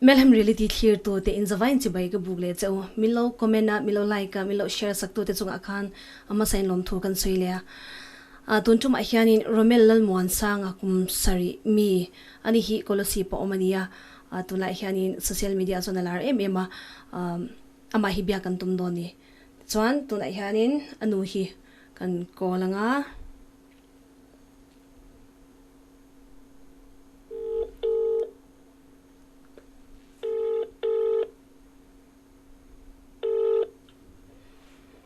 Melhem Reality thlir tu te in zavain chibai ka buk leh che u. Min lo comment a, min lo like a, min lo share sak tu te chungah khan a hmasa in lawmthu kan sawi leh a. A tun tumah hianin Romel Lalmuansanga kum sarih mi a ni hi Kolosip a awm a ni a. Tunlaiah hianin social media chuan a lar em em a, amah hi biak kan tum dawn ni. Tichuan tunah hianin a nu hi kan call ang a.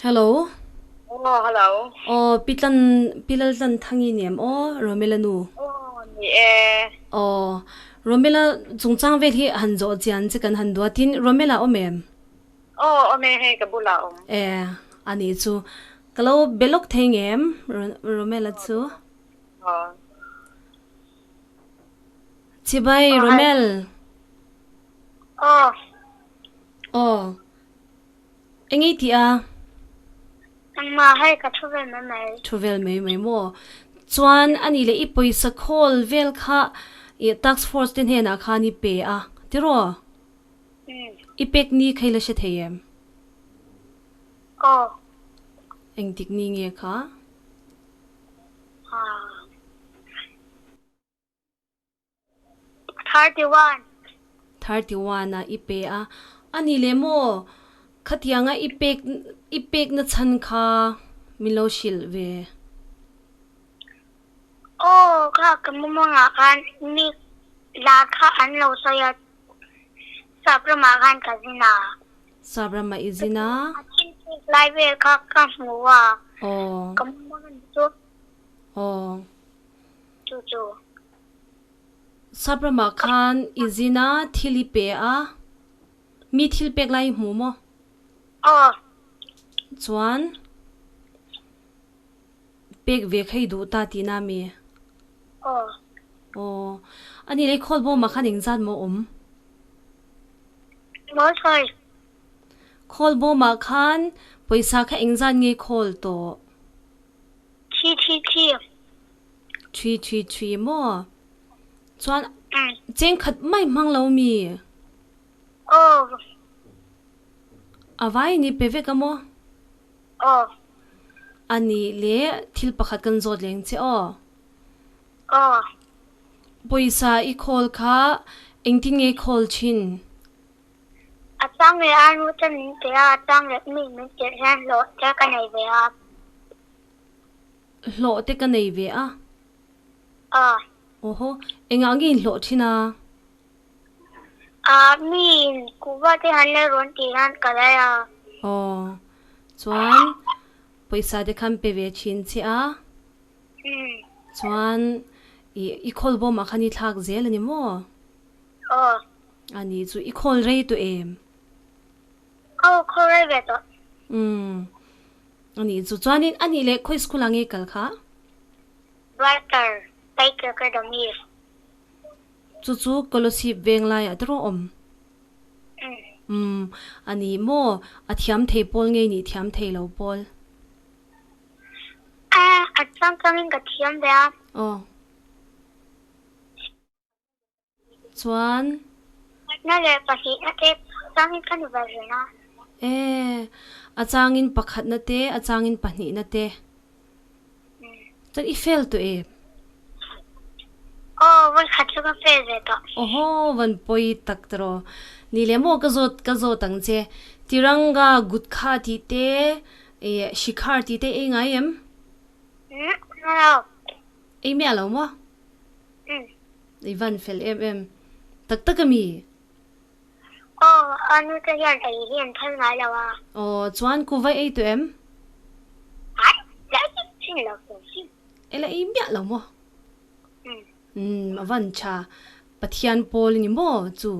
Hello. Oh, hello. Oh, pitlan pilal tlan thangi nem o Romela nu. Oh, ni e. Oh, Romela chungchang vel hi han zo chian che kan han duatin Romela om em? Oh, om e hei ka bula om. E, ani chu kalo belok thei ngem Romela chu. Oh. Chibai Romel. Aw. Aw. Eng ei tih a? Engmah hei ka thu vel mai mai. Thu vel mai mai maw? Chuan a nih leh i pawisa khawl vel kha i task force te hnenah khan i pe a, tiraw? I pek ni kha i la hre thei em? Aw. Engtik ni nge kha? Aw. 31. 31 a i pe a. A ni leh maw? Khatianga i pek i pekna chhan kha min lo hrilh ve. Aw, kha ka mumangah khan mi la kha an lo sawi a, sap ramah khan ka zin a. Sap ramah i zin a. A thil pek lai vel kha ka hmu a. Aw. Ka mumang a ni chu. Aw. Chu chu. Sapramah khan i zin a, thil i pe a, mi thil pek lai i hmu maw? Aw. Chuan pek ve kha i duh ta tihna mi? Aw. Aw. A nih leh i khawl bawmah khan engzat maw awm? Maw sawi. Khawl bawmah khan pawisa kha engzat nge khawl tawh? Thi thi thi. Thi thi thi maw? Chuan cheng khat mai hmang lo mi? Aw. A vai ni pe vek a maw? Aw. A nih leh thil pakhat kan zawt leng che aw. Aw. Pawisa i khawl kha engtin nge i khawl thin? A chang leh a nu te min pe a, a chang leh mi min tirh hian hlawh te ka nei ve a. Hlawh te ka nei ve a. Aw. Awhaw, engah nge in hlawh thin a? Aah, mi in kuhva te han la rawn tih hian ka lai a. Aw, chuan pawisa te khan pe ve thin che a. Umm. Chuan i i khawl bawmah khan i thlak zel a ni maw? Aw. A ni chu i khawl rei tawh em? Aw, khawl rei ve tawh. Umm. A ni chu chuanin a nih leh khawi school ah nge kal kha? Brighter Baker Academy. Chu chu Kolosip veng laiah te rawh awm. Umm. A ni maw? A thiam thei pawl nge nih thiam thei lo pawl? A, a chang changin ka thiam ve a. Aw. Chuan. Pakhatna leh pahnihna te changin ka ni ve reng a. E, a changin pakhatna te, a changin pahnihna te. Chuan i fail tawh em? Aw, vawi khat chu ka fail ve tawh. Awhaw, van pawi tak ta rawh. Ni leh maw ka zawt ka zawt ang che. Tiranga gutkha tih te, shikhar tih te ei ngai em? Umm, no. Ei miah lo maw? I van fel em em. Tak tak a mi? Aw, a nu te hian ei hi an phal ngai lo a. Aw, chuan ku vai ei tawh em? Ai, la ei chin lo tawh si. E la ei miah lo maw? Umm, a van tha. Pathian pawl i ni maw chu?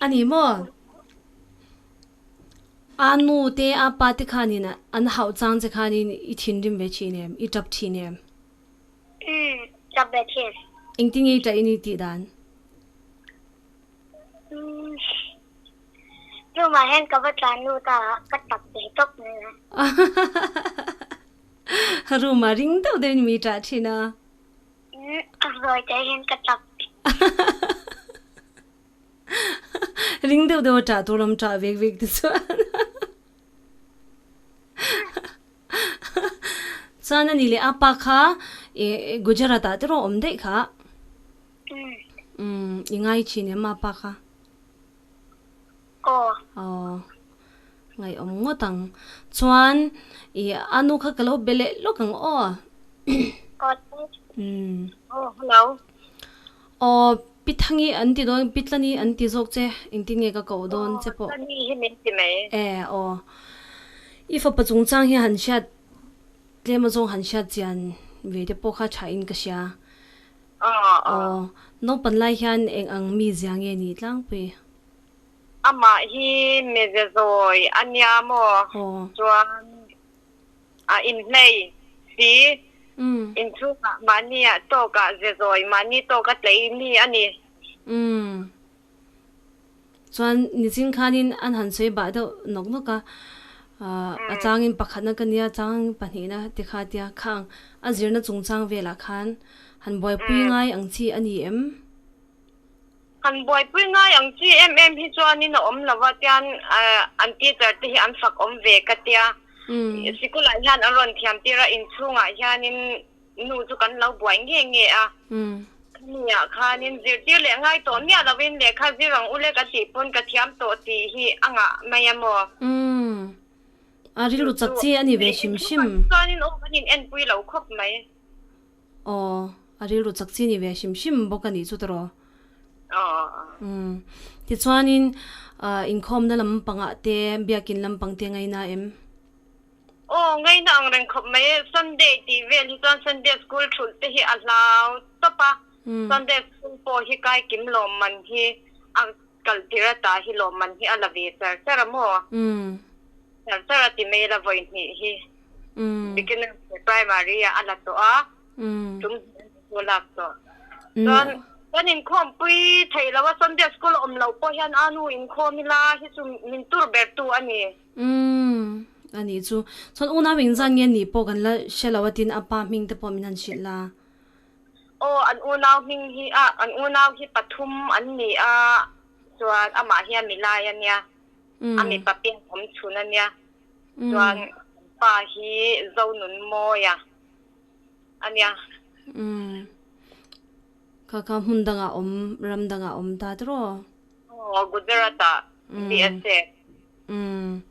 A ni maw? A nu te a pa te khanin an hauh chang che khanin i thinrim ve thin em? I tap thin em? Umm, tap ve thin. Engtin nge i tah in i tih dan? Umm, room ah hian ka va tlan lut a, ka tap ve tawp mai a. Room ah ring deuh deuhin mi tah thin a. Umm, a zawi te hian ka tap. Ring deuh deuh a ṭah tur lam ṭah vek vek te chuan. Chuan a ni leh a pa kha Gujarat ah te rawh awm daih kha. Umm i ngai thin em a pa kha? Aw. Aw ngaihawm ngawt ang. Chuan i a nu kha ka lo be leh lawk ang aw. Aw. Umm. Aw hello. Aw Pi Thangi an ti dawn Pi Tlani an ti zawk che engtin nge ka koh dawn che pawh. Aw Tlani hi min ti mai. E aw i fapa chungchang hi han hriat tlem azawng han hriat chian ve te pawh kha tha in ka hria. Aw naupan lai hian eng ang mi zia nge ni tlangpui. Amah hi mize zawi a nia maw chuan a inhlei si inchhungah mahnia tawkah ze zawi mahni tawka tlei mi a ni. Umm. Chuan nichin khanin an han sawi bah deuh nawk nawk a, a changin pakhatna ka nia, chang pahnihna ti kha tia khang a zirna chungchang velah khan han buaipui ngai ang chi a ni em? Han buaipui ngai ang chi em em hi chuanin a awm lo va, tian an teacher te hi an fak awm ve ka tia. Sikulah hian an rawn thiam tir a, inchhungah hianin nu chu kan lo buai nge nge a. Khamiah khanin zirtir leh ngai tawh miah lovin lehkha zir ang u le ka tih pawn ka thiam tawh tih hi a ngah mai a maw? A rilru chak chi a ni ve hrim hrim. Chuanin aw kan in enpui lo khawp mai. Aw, a rilru chak chi ni ve hrim hrim bawk a nih chu tawh. Umm, tichuanin inkhawmna lampangah te biakin lampang te ngaina em? Aw, ngaina ang reng khawp mai. Sunday tih vel hi chuan Sunday school thulh te hi a hlau tawp a, Sunday school pawh hi kai kim lawmman hi a kal tir ata hi lawmman hi a la ve char char a maw? Char char a ti mai la vawi hnih hi. Beginner primary ah a la tawh a, tum hnih chu a lak tawh. Chuan kan inkhawmpui theih loh a, Sunday school awm loh pawh hian a nu inkhawm ila hi chu min tur ber tu a ni. Umm a nih chu. Chuan unau engzan nge nih pawh kan la hre lo a tin a pa hming te pawh min han hrilh la. Aw an unau hming hi a an unau hi pathum an ni a, chuan amah hi a milai a nia. A mipa pian awm chhun a nia. Chuan pa hi Zonunmawia a nia. Umm. Kha kha hmun dangah awm, ram dangah awm ta tiraw? Aw, Gujarat ah BSA. Umm.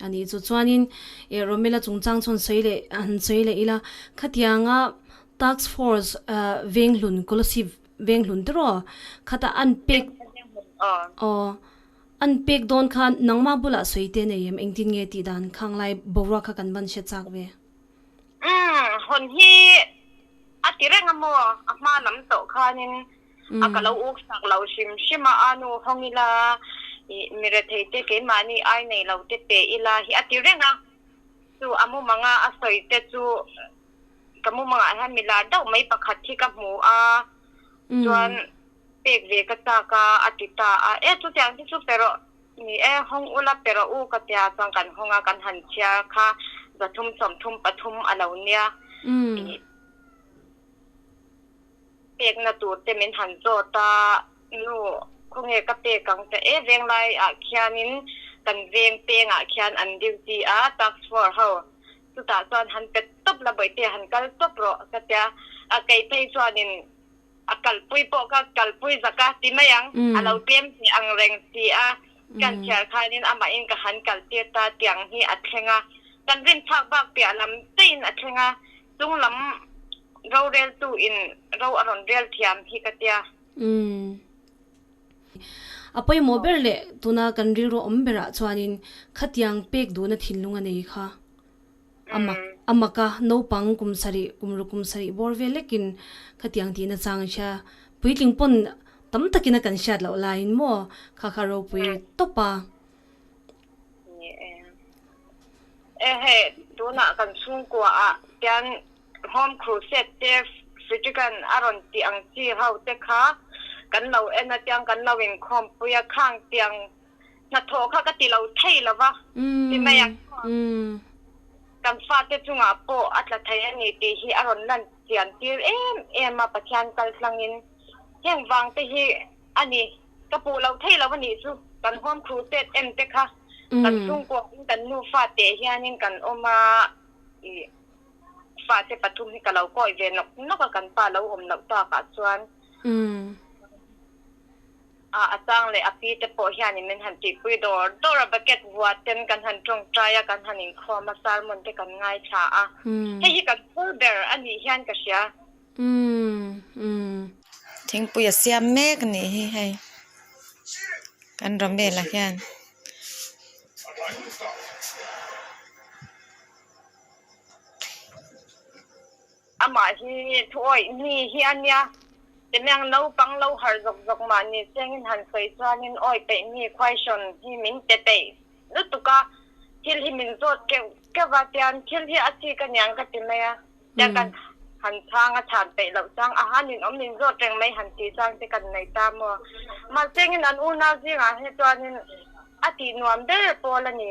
A nih chu. Chuanin e Romela chungchang chuan sawi leh han sawi leh ila, khatianga task force Venghlun, Kolasib Venghlun tiraw? Khata an pek aw. An pek dawn kha nangmah bulah sawi te nei em? Engtin nge tih dan khang lai boruak kha kan van hre chak ve. Umm, hawn hi a ti reng a maw? A hma lam tawh khanin a ka lo uk sak lo hrim hrim a, a nu hawng ila, ih mi rethei te keimahni ai nei lo te pe ila hi a ti reng a. Chu a mumanga a sawi te chu ka mumangah hian mi lar deuh mai pakhat hi ka hmu a, chuan Pek ve ka chak a, a ti ta a. E, chutiang hi chu pe rawh. Ni e, hawng ula pe rawh u ka tia chuan kan hawng a, kan han chhiar kha 330 pathum a lo nia. Ih, pekna tur te min han zawt a, nu khawnge ka pek ang ta e, venglai ah khianin kan veng pengah khian an duty a, task force ho chutah chuan han pe tawp la bawihte han kal tawp rawh ka tia, a kei phei chuanin A kalpui pawh kha kalpui zak a ti mai ang, a lo tlem hle ang reng si a, kan chhiar khanin amahin ka han kal tir ta tiang hi a thleng a, kan rinchhak bak piah lam tein a thleng a, chung lam roreltu in ro a rawn rel thiam hi ka tia. Umm. A pawimawh ber leh tuna kan rilru awm berah chuanin khatiang pek duhna thinlung a nei kha. A mak a mak a, naupang kum sarih, kum ruk kum sarih bawr vel lekin khatiang tihna chang an hria. Puitling pawn tam takin a kan hriat loh laiin maw kha kha ropui tawp a. Ni e. E hei, tunah kan chhungkua ah hian Home Crusade te Fridrikan a rawn tih ang chi ho te kha kan lo en a tiang kan lo inkhawmpui a, khang tiang Hnathawh kha ka ti lo thei lo va, ti mai ang chuan kan fate chungah pawh a tla thei a ni tih hi a rawn lan chian tir em em a, Pathian kal tlangin. Heng vang te hi a ni, ka puh loh thei lo a nih chu, kan home crusade em te kha kan chhungkua in kan nufa teh hianin kan awm a, ih fate pathum hi ka lo kawi ve nawk nawk a kan pa lo awm loh takah chuan. A a chang leh a pi te pawh hianin min han tihpui dawr dawr a, bucket vuah ten kan han tawngtai a, kan han inkhawm a, sermon te kan ngaithla a, hei hi kan phur ber a nih hian ka hria. Thingpui a siam mek a nih hi hei kan Romela hian. Amah hi thuawih mi hi a nia. Temiang naupang lo harh zawk zawk mah ni sengin han sawi chuanin awi peih mi question hi min pe peih lutuk a, thil hi min zawt keuh keuh a tian thil hi a chik a niang ka ti mai a, tiang kan han chhang a chhan peih loh chang a han inawm min zawt reng mai han tih chang te kan nei ta maw. Mahsengin an unau zingah hi chuanin a tih nuam ber pawl a ni.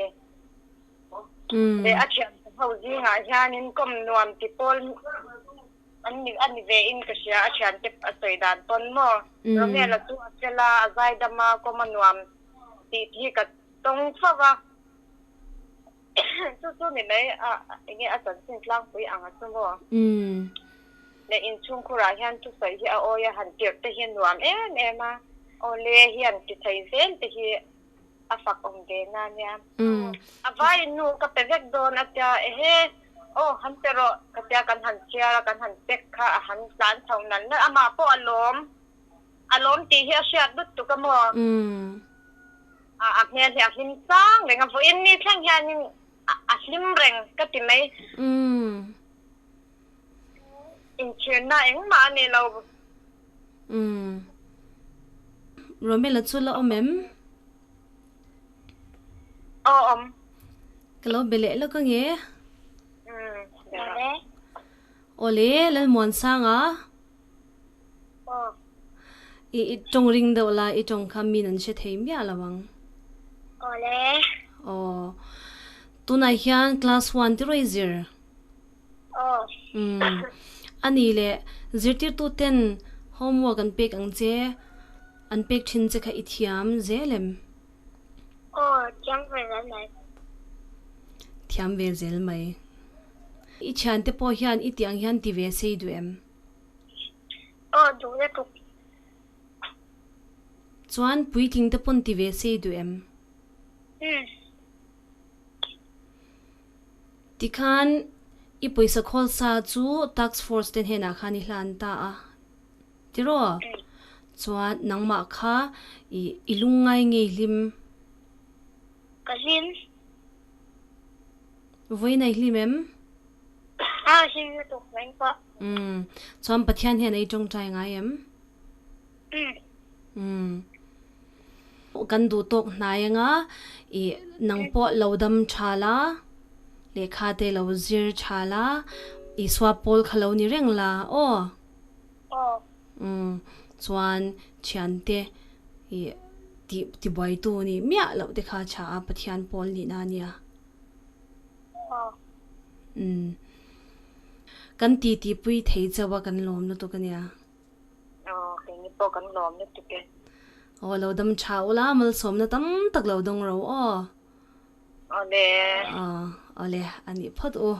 Leh a thian ho zingah hianin kawm nuam ti pawl an ni a ni ve in ka hria a thiante a sawi dan pawn maw Romela chu a fel a a zaidam a kawm a nuam tih hi ka tawng fo va chu chu ni mai a enge a chanchin tlangpui ang a chu maw leh inchhungkhurah hian thusawi hi a awi a han tirh te hi nuam em em a awle hian ti thei zel te hi a fak awm ve na nia. A vaiin nu ka pe vek dawn a tia, ehe, aw han pe rawh ka tia kan han chhiar a, kan han pek kha a han tlan chho nalh nalh, amah pawh a lawm, a lawm tih hi a hriat lutuk a maw? A a hmel hi a hlim chang reng a, vawiin ni thleng hianin a hlim reng ka ti mai. Inchhirna engmah a ni lo. Umm. Romela chu la awm em? Aw awm. Ka lo be leh lawk ange. Umm be rawh. Awle Lalmuansanga. Aw. I i tawng ring deuh la i tawng kha min an hre thei miah lo ang. Awle. Aw. Tunah hian class one tiraw i zir? Aw. Umm. A ni leh, zirtirtu ten homework an pek ang che, an pek thin che kha i thiam zel em? Aw, thiam ve zel mai. Thiam ve zel mai. I thiante pawh hian i tih ang hian ti ve sei duh em? Aw, duh lutuk. Chuan puitling te pawn ti ve sei duh em? Umm. Tikhan i pawisa khawl sa chu task force te hnenah khan i hlan ta a, tiraw? Chuan nangmah kha i i lungngai ngei hlim. Ka hlim. Vawiin a i hlim em? A hlim lutuk reng pawh. Umm, chuan Pathian hian a i tawngtai ngai em? Umm. Umm. Kan duh tawk hnai anga i nang pawh lo dam tha la, lehkha te lo zir tha la, Isua pawl kha lo ni reng la aw. Aw. Umm chuan thiante i ti tibuaitu ni miah loh te kha tha a Pathian pawl nihna a nia. Aw. Umm kan titi pui thei chauh a kan lawm lutuk a nia. Aw, keini pawh kan lawm lutuk e. Aw, lo dam tha ula, malsawmna tam tak lo dawng ro aw. Awle. Aw, awle, a nih phawt u.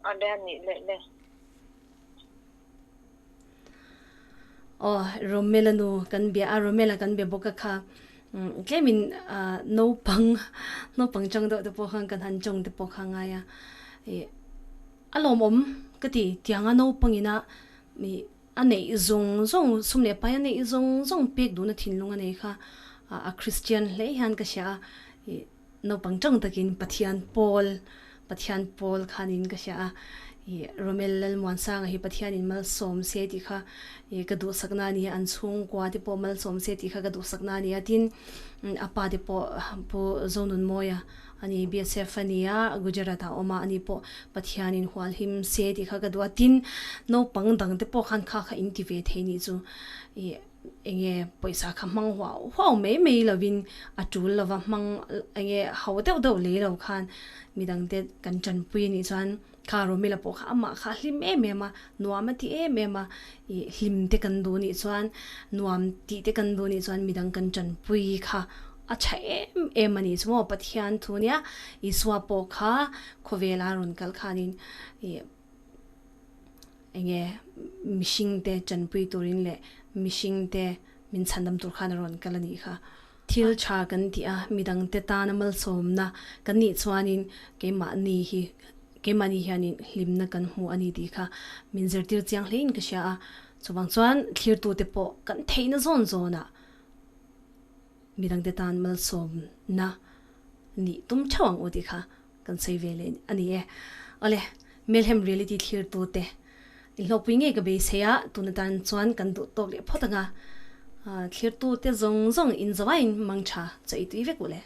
Awle, a nih leh le. Aw, Romela nu kan bia a, Romela kan be bawk a kha. Tlemin naupang, naupang chang deuh te pawh khan kan han chawng te pawh kha a ngai a. Ih. A lawmawm ka ti, tianga naupangina mi a neih zawng zawng, sum leh pai a neih zawng zawng pek duhna thinlung a nei kha a Christian hle hian ka hria a, ih naupang tang takin Pathian pawl, Pathian pawl khanin ka hria a, ih Romel Lalmuansanga hi Pathianin malsawm se tih kha ih ka duhsakna a ni a, an chhungkua te pawh malsawm se tih kha ka duhsakna a ni a, tin a pa te pawh Pu Zonunmawia A ni, BSF a ni a, Gujarat ah a awm a, ani pawh Pathianin hual him se tih kha ka duh a, tin naupang dang te pawh khan kha kha in ti ve thei nih chu ih. Enge pawisa kha hmang huau huau mai mai lovin a tul lova hmang enge ho deuh deuh lei lo khan midangte kan tanpui anih chuan kha Romila pawh kha amah kha a hlim em em a, nuam a ti em em a, ih hlim te kan duh anih chuan nuam tih te kan duh anih chuan midang kan tanpui kha a tha em em anih chu maw Pathian thu nia Isua pawh kha khawvela rawn kal khanin ih Enge mihring te chanpui turin leh mihring te min chhandam tur khan a rawn kal a nih kha. Thil tha kan tih a, midang te tana malsawmna kan nih chuanin keimahni hi keimahni hianin hlimna kan hmu a ni tih kha min zirtir chiang hlein ka hria a. Chuvang chuan thlirtute pawh kan theihna zawn zawnah midang te tan malsawmna nih tum theuh ang u tih kha Kan sawi ve leh a ni e. Awle, Melhem reality thlirtute inhlawhpui ngei ka beisei a, tun atan chuan kan duh tawk leh phawt ang a. Thlirtute zawng zawng inzawaiin mang tha chaw ei tui vek u le.